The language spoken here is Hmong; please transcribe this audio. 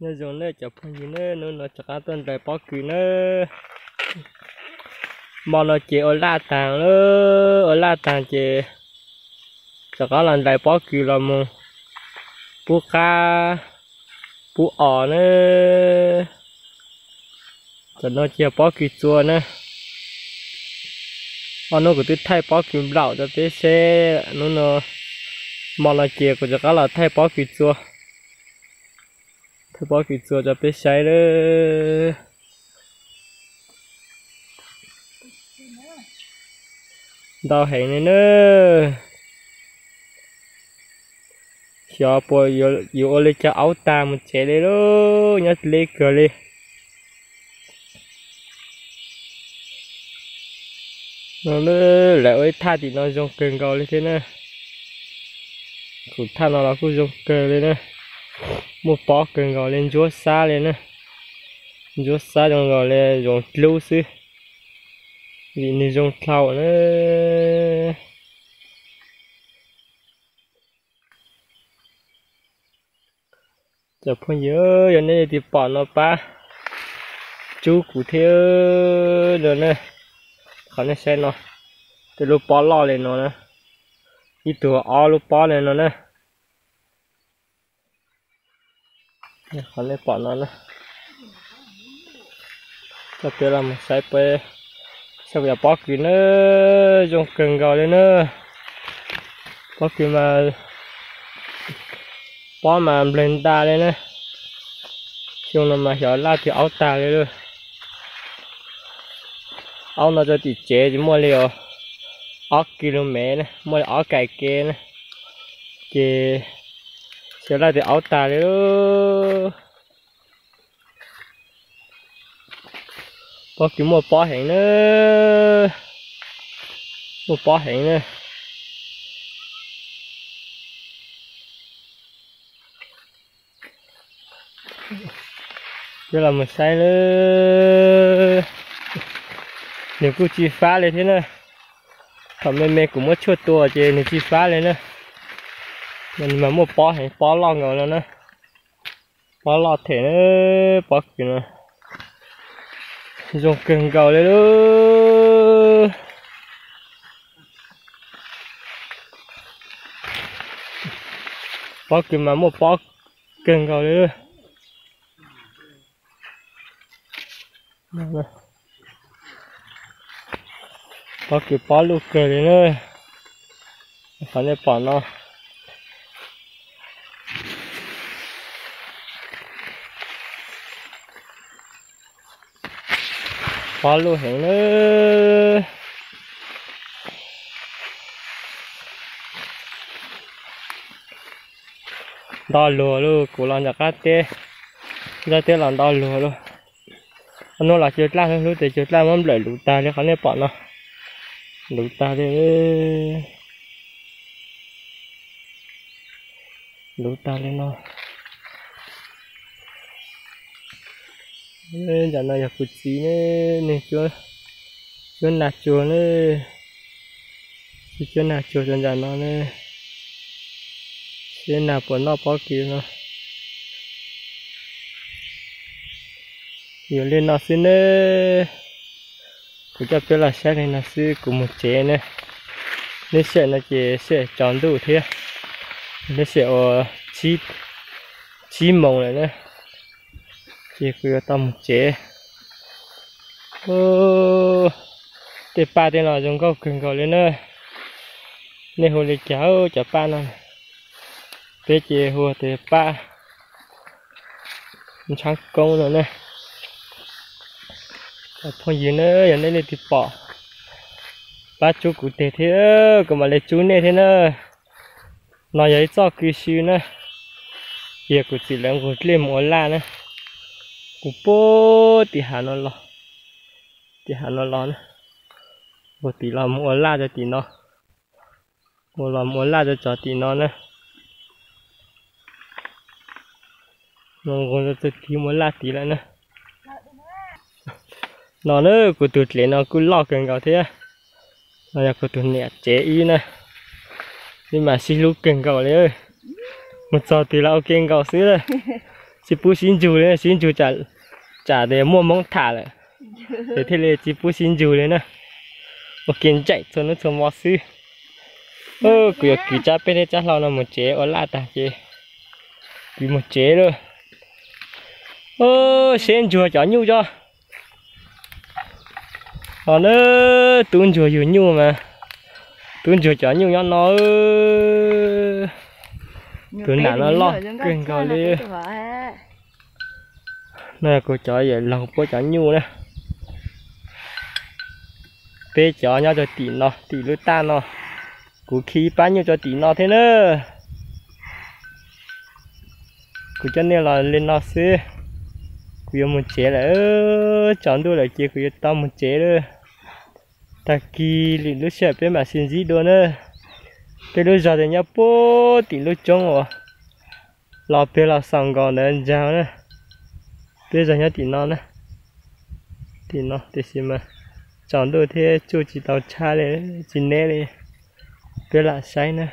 Nyob zoo nawb cov phooj ywg nawb, hnub no rov qab tuaj ntais pob kws nawb. Hmo no ces ua laj taag lawm, ua laj taag ces rov qab los ntais pob kws los mus pub qab pub os nawb. Cov no ces yog pob kws txua na. Ob hnub kuv twb thaij pob kws nplaum rau peb saib, hnub no, hmo no ces kuv rov qab los thaij pob kws txua. Thaij pob kws txua rau peb saib lawm. Ntau heev li na. Xyov puas yuav ua li cas aub tag mus tsev li lauj, nyob deb kawg li. Lawv ua ib thaj tim no zoo kawg nkaus li thiab na. Khum thaj no los kuj zoo kawg li na. Muaj pob kawg nkaus li, ntsuab xab li na. Ntsuab xab zoo nkaus li zoov dlub xwb, vim nws zoo dlhau na. Cov phooj ywg, yog nej leej twg pom no pab tsub kuv thiab no na. Qhov nej saib no, tej lub pob loj li no na, ib tug ob lub pob li no na. Qhov nej pom no na, coj peb los mus saib peb, saib kuv cov pob kws na, zoo kawg nkaus li na. Pob kws mas, pob mas npleeg nta li na. Xyoo no mas xyov laj twg aub tag li lauj. Aub no rau tim tsev tsis muaj li os, ob kis lus mev na, muaj li ob kais kev na, ces xyov laj twg aub tag li lauj. Pob kws muaj pob heev na, muaj pob heev na. Peb los mus saib lawm, nws kuj tsis fab li thiab na. Thaum me me kuv muab tshuaj tua ces nws tsis fab li na. Nws mas muaj pob heev, pob loj nkaus no na. Pob loj them na, pob kws no zoo kawg nkaus li lauj. Pob kws mas muaj pob kawg nkaus li. Pob kws pob luj kawg li na. Qhov nej pom no, pob luj heev na. Nto luag lauj, kuv los nram qab teb, nram teb los nto luag lauj. Ob hnub los cuag dlaj hlub hlub tes cuag dlaj muab nplawm luv tag li qhov nej pom no. Luv tag li, luv tag li no. Nram no yog kuv txiv ne, nws cuab nag tsuag ne, txiv cuab nag tsuag rau nram no ne, seb nag puas noj pob kws no. Yuav li no xwb ne, kuv coj peb los saib li no xwb kuv mus tsev ne. Neb saib no ces saib tsaus ntuj thiab, neb saib ua tsib moos lawm na, ces kuv yuav tau mus tsev. Tej paj tej no zoo nkauj kawg nkaus li na. Nej hu li cas cov paj no? Peb ces hu tias paj ntshav koob no ne. Cov phooj ywg na, yog nej leej twg pom, pab tsub kuv tes thiab kuv mam li tsub nej thiab na. No yog ib txoj kwv sw na, yog kuv txiv lawv nqus dlej mus ua laj na. Kuv puag tim hav no los, tim hav no los na, puag tim los mus ua laj rau tim no, mus los mus ua laj rau tsov tim no na. Nqus rau txog tid mus laj tid lawm na. No na, kuv tus dlev no kuj loj kawg nkaus thiab. No yog kuv tus niam tsev ib na, ib mas sib hlub kawg nkaus li. Mus txog twg los ua ke nkaus xwb lawm. Tsis pub sib ntsug li, sib ntsug tsam tias muaj Hmoob tham lawm, ces thiaj li tsis pub sib ntsug li na. Ua kev ntseem txhua hnub txhua hmo xwb. Kuv yuav kwv tsab peb thiab tsab hlau no mus tsev ua laj tag ces kwv mus tsev lawm. Seb ntsuag cov nyuj tso. Os na, tub ntsuag yug nyuj mas, tub ntsuag cov nyuj nyob no. Tus nam no loj kawg nkaus li. No kuv cov yawm laug puab cov nyuj na. Peb cov nyob rau tim no, tim lub taj no. Kuv khi ib pab nyuj rau tim no thiab na. Kuv coj nej los li no xwb, kuv yuav mus tsev lawm, tsaus ntuj lawm ces kuv yuav tau mus tsev lawm. Tag kis lwm lub sij hawm peb mam sib ntsib dua na. Peb lub zos ces nyob puag tim lub roob uas los peg los xaus nkaus ntawd ntag na. Peb zos nyob tim no na, tim no tiam sis mas tsaus ntuj thiab tsuj tsis tau tshaj li, tsis neb li. Peb lam saib na.